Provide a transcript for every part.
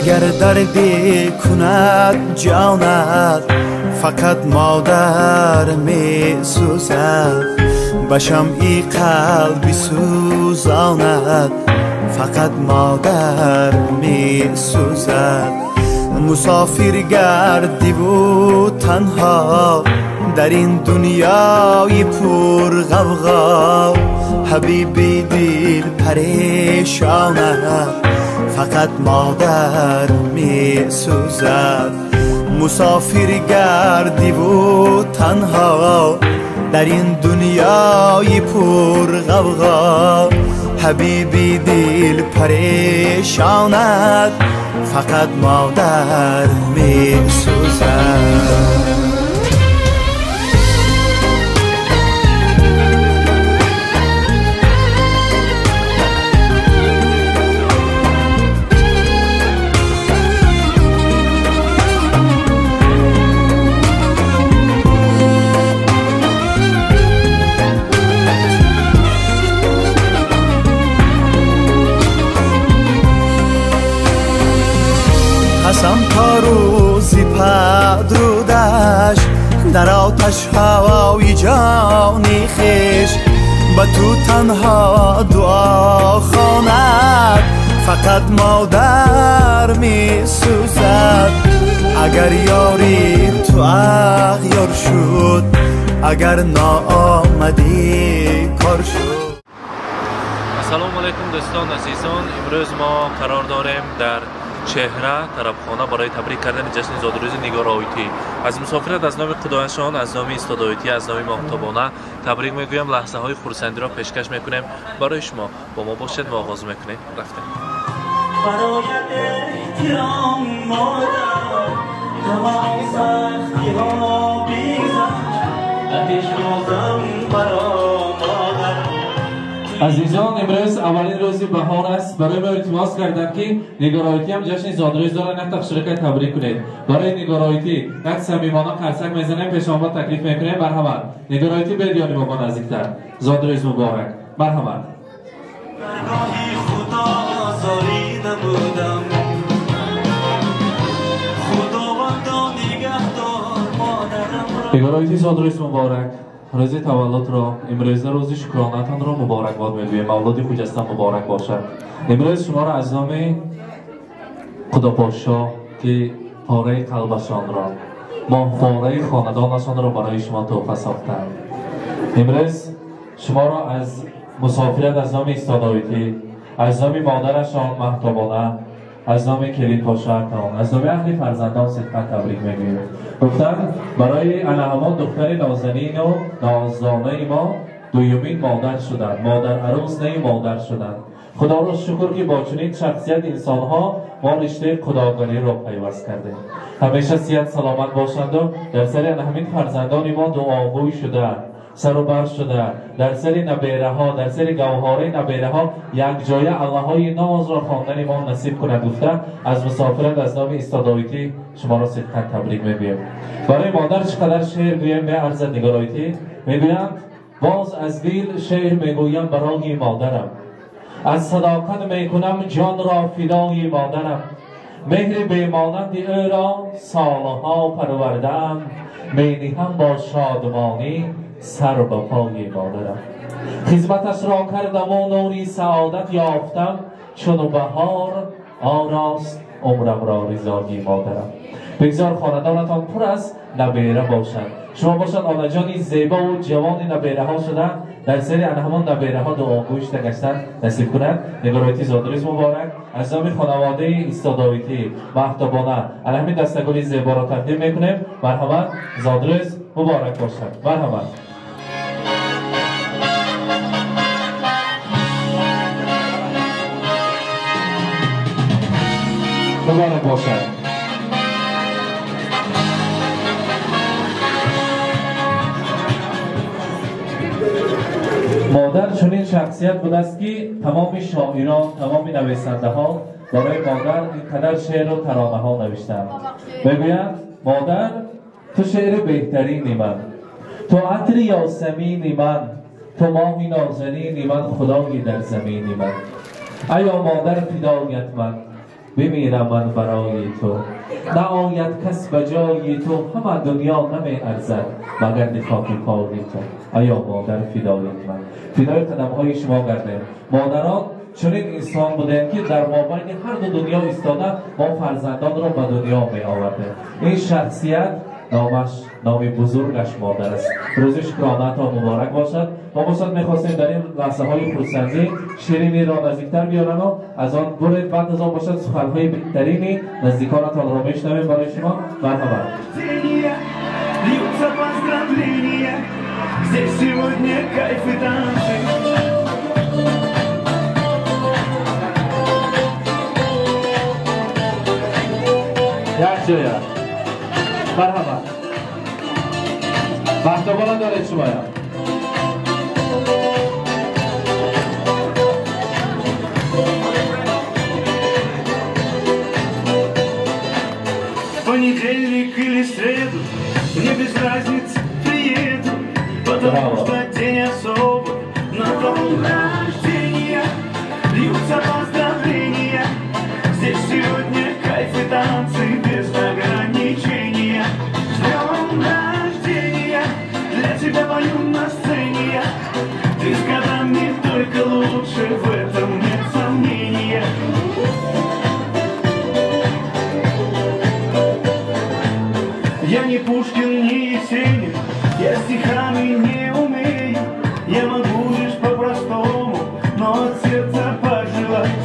Агар дарде кунад ҷонат, фақат модар месӯзад. Ба шамъи қалби сӯзонад, фақат модар месӯзад. Мусофир гардиву танҳо дар ин дунёи пурғавғо, ҳабиби дил парешонад, фақат модар месӯзад. Мусофир гардиву танҳо дар ин дунёи пурғавғо, ҳабиби дил парешонад, фақат модар месӯзад. قسم تا روزی پدرودش در آتش های جانی خویش، به تو تنها دعا خواند، فقط مادر می سوزد. اگر یاری تو اغیار شد، اگر ناآمدی کار شد. السلام علیکم دوستان عزیزان، امروز ما قرار داریم در چهره طربخانه برای تبریک کردن جشن زادروز نگار آیتی. از مسافرت از نام خدایشان، از نام استاد آیتی، از نام ماهتابانه تبریک میگویم. لحظه های خرسندی را پیشکش میکنیم برای شما. با ما باشید و آغاز میکنیم. رفتیم. برای احترام مادر تمام سختی ها بگذشت، پیشوازم برای مادر. عزیزان، امروز اولین روز بهار است. برای ما التماس کردم که نگار آیتی هم جشن زادروز دارن، یک تشریک تبریک کنید. برای نگار آیتی یک صمیمانه قرصک میزنیم، پیش آمد تکلیف میکنیم. مرحبا نگار آیتی، بیاید یاری ما با نزدیکتر. زادروز مبارک. مرحبا. خدا زاری نبودم، خداوندا نگهدار مادرم را. نگار آیتی زادروز مبارک. روز تولد را، امروز روز شکرانتان را مبارک باد میگویم. اولاد خجسته مبارک باشد. امروز شما را از نام خدا پادشاه که پاره قلبشان را، ماهواره خاندانشان را برای شما تحفه ساختند. امروز شما را از مسافرت از نام استاد آیتی، از نام مادرشان مهتابانه، از نام کلید پاشاکان، از نام اهل فرزندان صدقت تبریک میگوییم. گفتن برای همان دختر نازنین و نازدانه ما دویمین مادر شدند. مادر عروس نه، مادر شدند. خدا را شکر که با چنین شخصیت انسانها ما رشته خداگاری را پیوست کردیم. همیشه صحت سلامت باشند و در سر همین فرزندان ما دعاگوی شده، سر و بر شده، در سر نبیره ها، در سر گوهاره نبیره ها یک جایه الله های ناز را خواندن ما نصیب کند. گفته از مسافرت از نام استاد آیتی شما را صدقاً تبریک میگویم. برای مادر چقدر شعر گویم به عرض نگار آیتی. میگویند باز از دل شعر میگویم برای مادرم، از صداقت میکنم جان را فدای مادرم، مهر بیمانند او را سالها پروردم، مینهم با شادمانی سر به پای مادرم. خدمتش را کردم و نوری سعادت یافتم، چون بهار آراست عمرم را رضای مادرم. بگذار خاندانتان پر از نبیره باشد. شما باشد آنجانی زیبا و جوان نبیره ها شدن، در سر همان نبیره ها دعاگوش گشتن نصیب کنند. نگار آیتی زادروز مبارک. از نام خانواده استاد آیتی مهتابانه همین دستگل زیبا را تقدیم میکنیم. مرحبا، زادروز مبارک باشد. مرحبا. مبارک باشد. مادر چنین شخصیت بوده است که تمام شاعران، تمام نویسنده ها برای مادر اینقدر شعر و ترانه ها نوشتند. میگویند مادر تو شعر بهترینی من، تو عطر یاسمینی من، تو ماهی نازنینی من، خدایی در زمینی من. ایا مادر فدایت من، بمیرم من برای تو. نه آید کس به جای تو، همه دنیا نمی ارزد مگر خاک پای تو. ایا مادر فدای من، فدای قدم های شما گردیم. مادران چنین انسان بودند که در مابین هر دو دنیا ایستاده ما فرزندان را به دنیا می آورده. این شخصیت نامش، نام بزرگش مادر است. روز شکرانه تا مبارک باشد. ما باشد میخواستیم در این لحظه های خرسندی شیرینی را نزدیکتر بیارن و از آن برید. بعد از آن باشد سخنهای بهترینی نزدیکانتان را میشنویم برای شما. مرحبا. یک جایا مرحبا. وقتا بالا دارید شما. Понедельник или среду, мне без разницы, приеду, потому что день особый, на дом рождения льются поздравления. Здесь сегодня кайф и танцы без ограничения. С днем рождения, для тебя пою на сцене я. Ты с годами только лучше, в этом нет сомнения. Я не Пушкин, не Есенин, я стихами не умею. Я могу лишь по-простому, но от сердца пожелать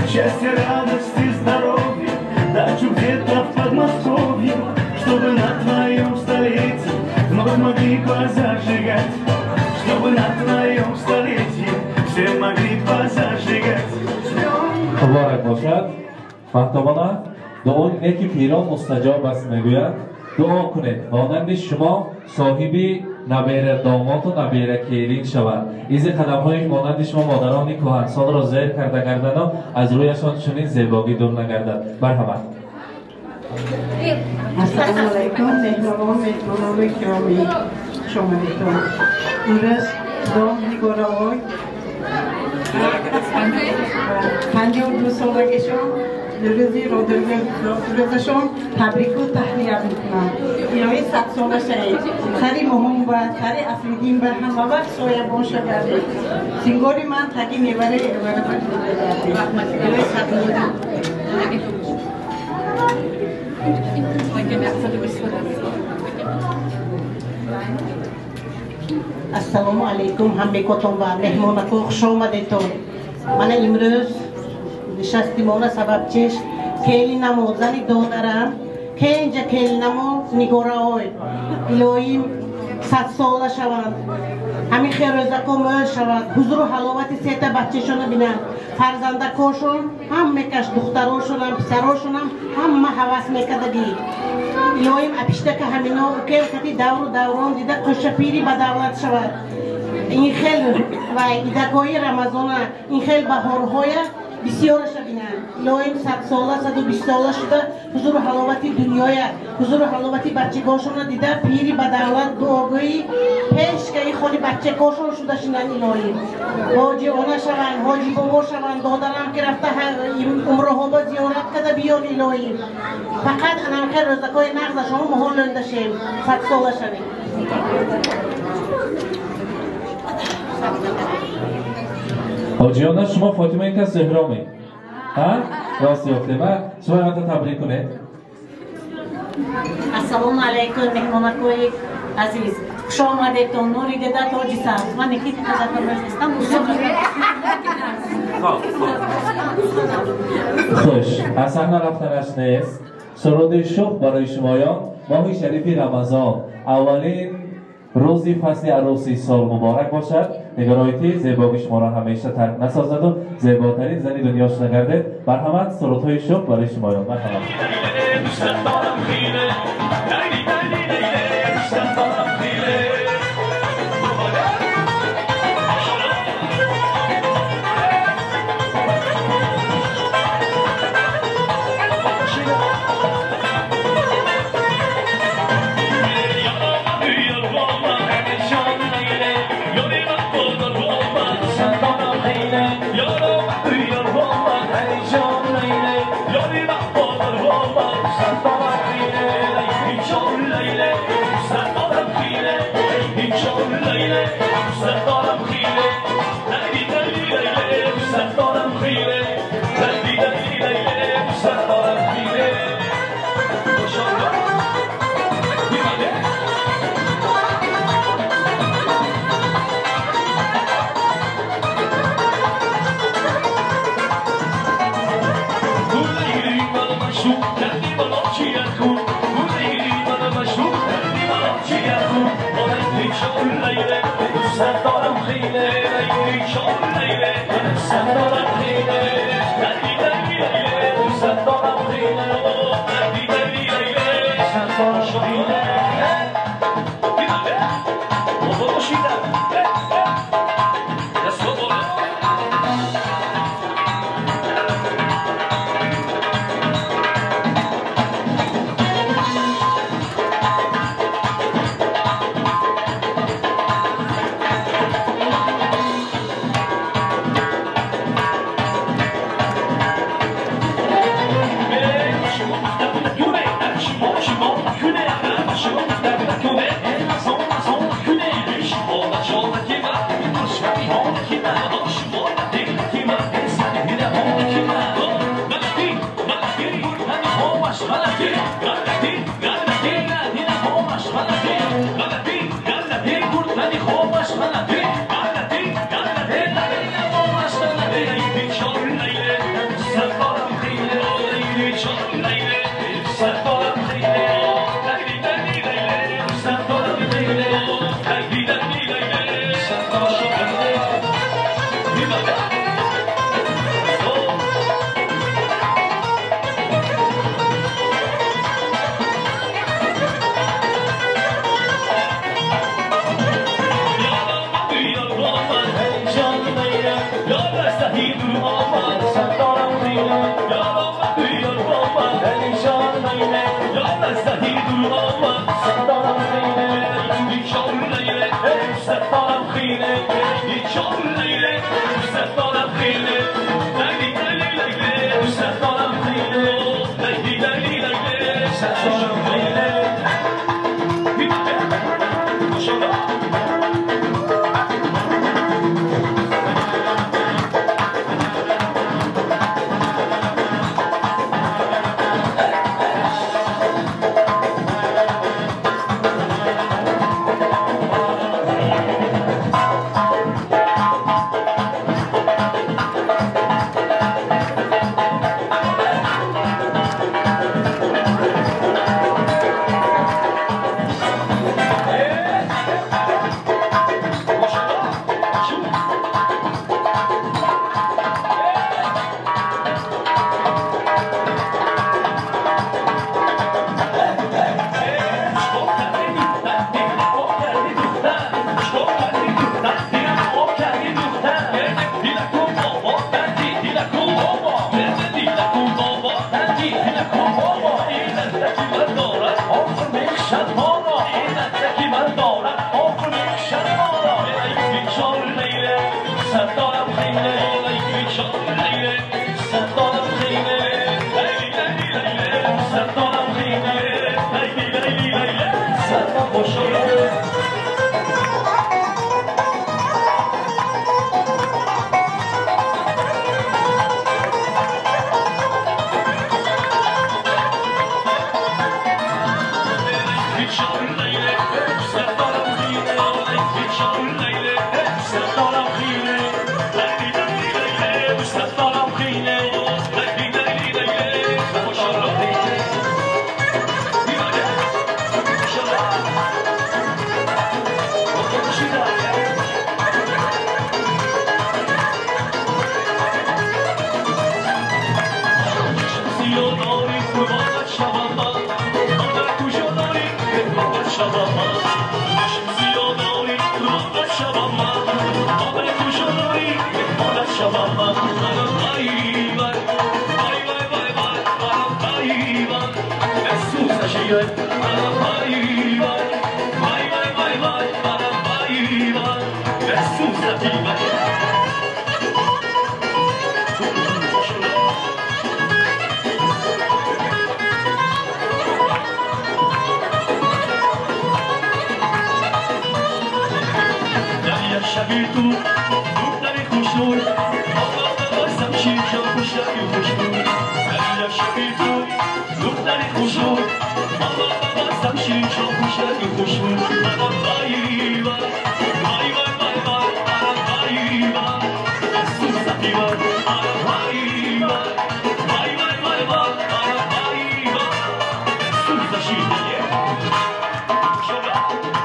счастья, радости, здоровья, дачу где-то в Подмосковье, чтобы на твоем столетии вновь могли позажигать, чтобы на твоем столетии все могли позажигать. مبارک باشد. فاطمه دعای نیکی پیران مستجاب است میگوید. دعا کنید مانند شما صاحبی نبیره داماد و نبیره کیلین شود. ایز قدم های مانند شما مادران کهنسال را زیر کرده گردند و از رویشان چنین زیبایی دور نگردد. مرحبا. السلام علیکم مهمانان مهمانان گرامی، خوش آمدیتون. امروز دام نگارای 52 سالگیشون روزی روزشون تبریک و تهنیت میکنم. الهی 100 ساله شوید، سری مهم و سری افریدین و همه وقت سایبان شگردید. سینگاری من تگی میبره الهی 100 ساله. السلام علیکم همگتون و مهمانکو خوش آمدیتون. من امروز نشستیم سبب چش کلی نموزنی دونرم که اینجا کلی نمو نگاره های الهی 100 ساله شوند، همین خیروزکو مول شوند، حضور و حلاوت سه تا بچه‌شون بینند، فرزندکاشون هم میکش، دختراشون هم پسراشون هم همه هوس میکردگی. الهیم اپیشته که همینا که کتی دور و دوران دیده قش پیری به دولت شود. این خیل و ایدگاه رمضان، این خیل بهارهای بسیارش بینند. الهیم 100 ساله 120 ساله شده حضور و حلاوت دنیای، حضور و حلاوت بچگاهشون دیده پیری به دولت دعاگویی پیش که این خالی بچگاهشون شده شدن. الهیم حاجی آنه شوند، حاجی بابا شوند، دادرم که رفته عمرها با زیارت کرده بیان. الهیم فقط انم خیر روزکای نغز شما محل لنده شیم 100 ساله شویم. حاجیانه شما فاطمه این کس زهرامی ها راست یافته و شما اینقدر تبریک کنید. السلام علیکم مهمانکوی عزیز، خوش آمدیتون. نوری دیده تاجی سبز. من یکی تذکر می‌خواستم. خوش اصلا رفتنش نیست. سرود شوق برای شمایان. ماه شریف رمضان، اولین روزی فصل عروسی سال مبارک باشد. نگرایتی زیبایی شما را همیشه ترک نسازد و زیباترین زنی دنیا نگردد. مرحمت سرودهای شوق برای شمایان. مرحمت. Yo Shut up.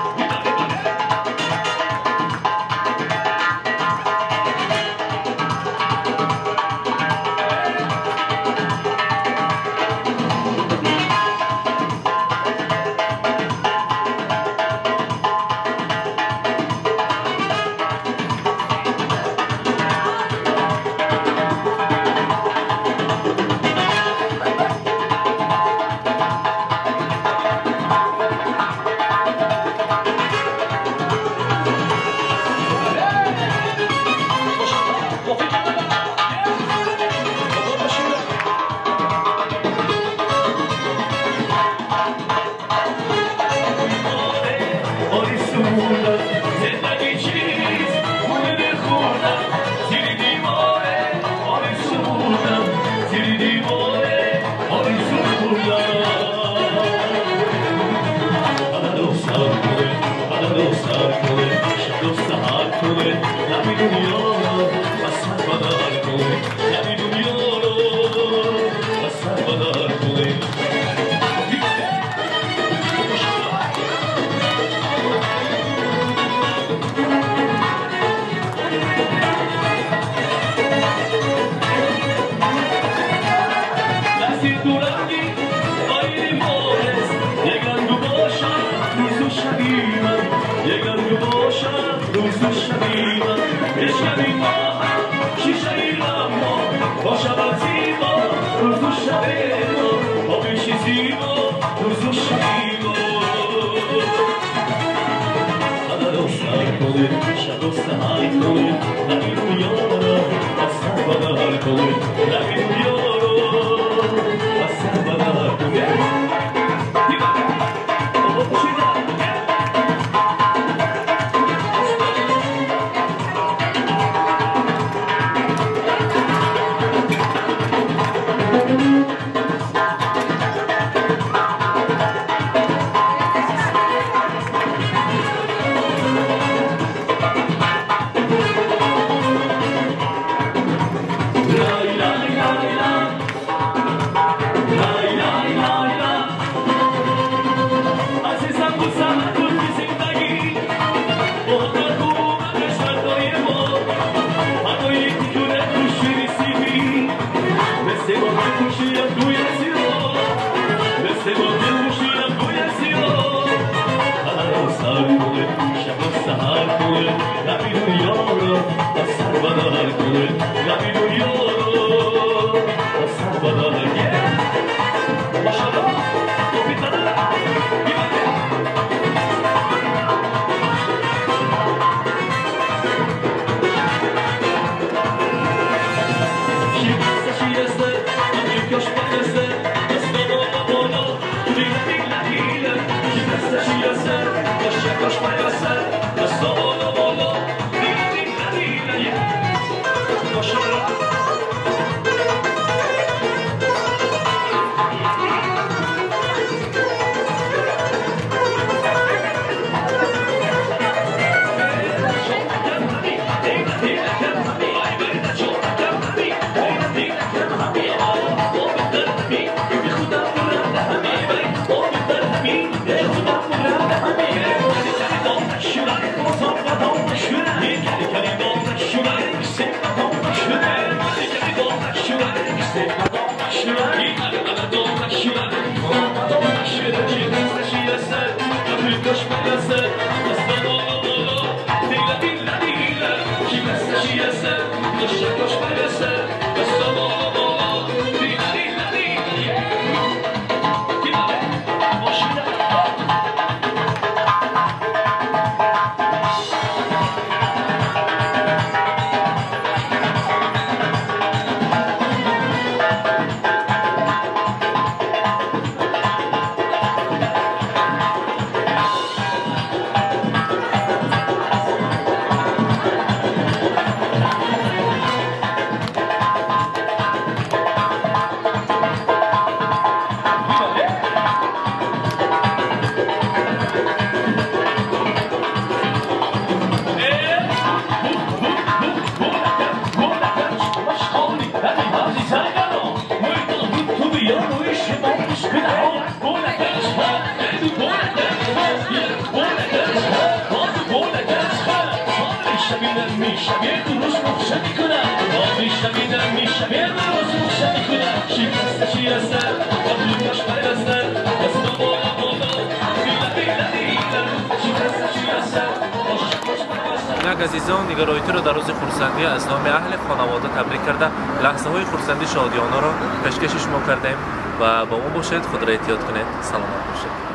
Азизон, нигароитиро дар рӯзи хурсандӣ аз номи аҳли хонавода табрик карда, лаҳзаҳои хурсандӣ шодиёнаро пешкаши шумо кардем ва бо мо бошед, худро эҳтиёт кунед, саломат бошед.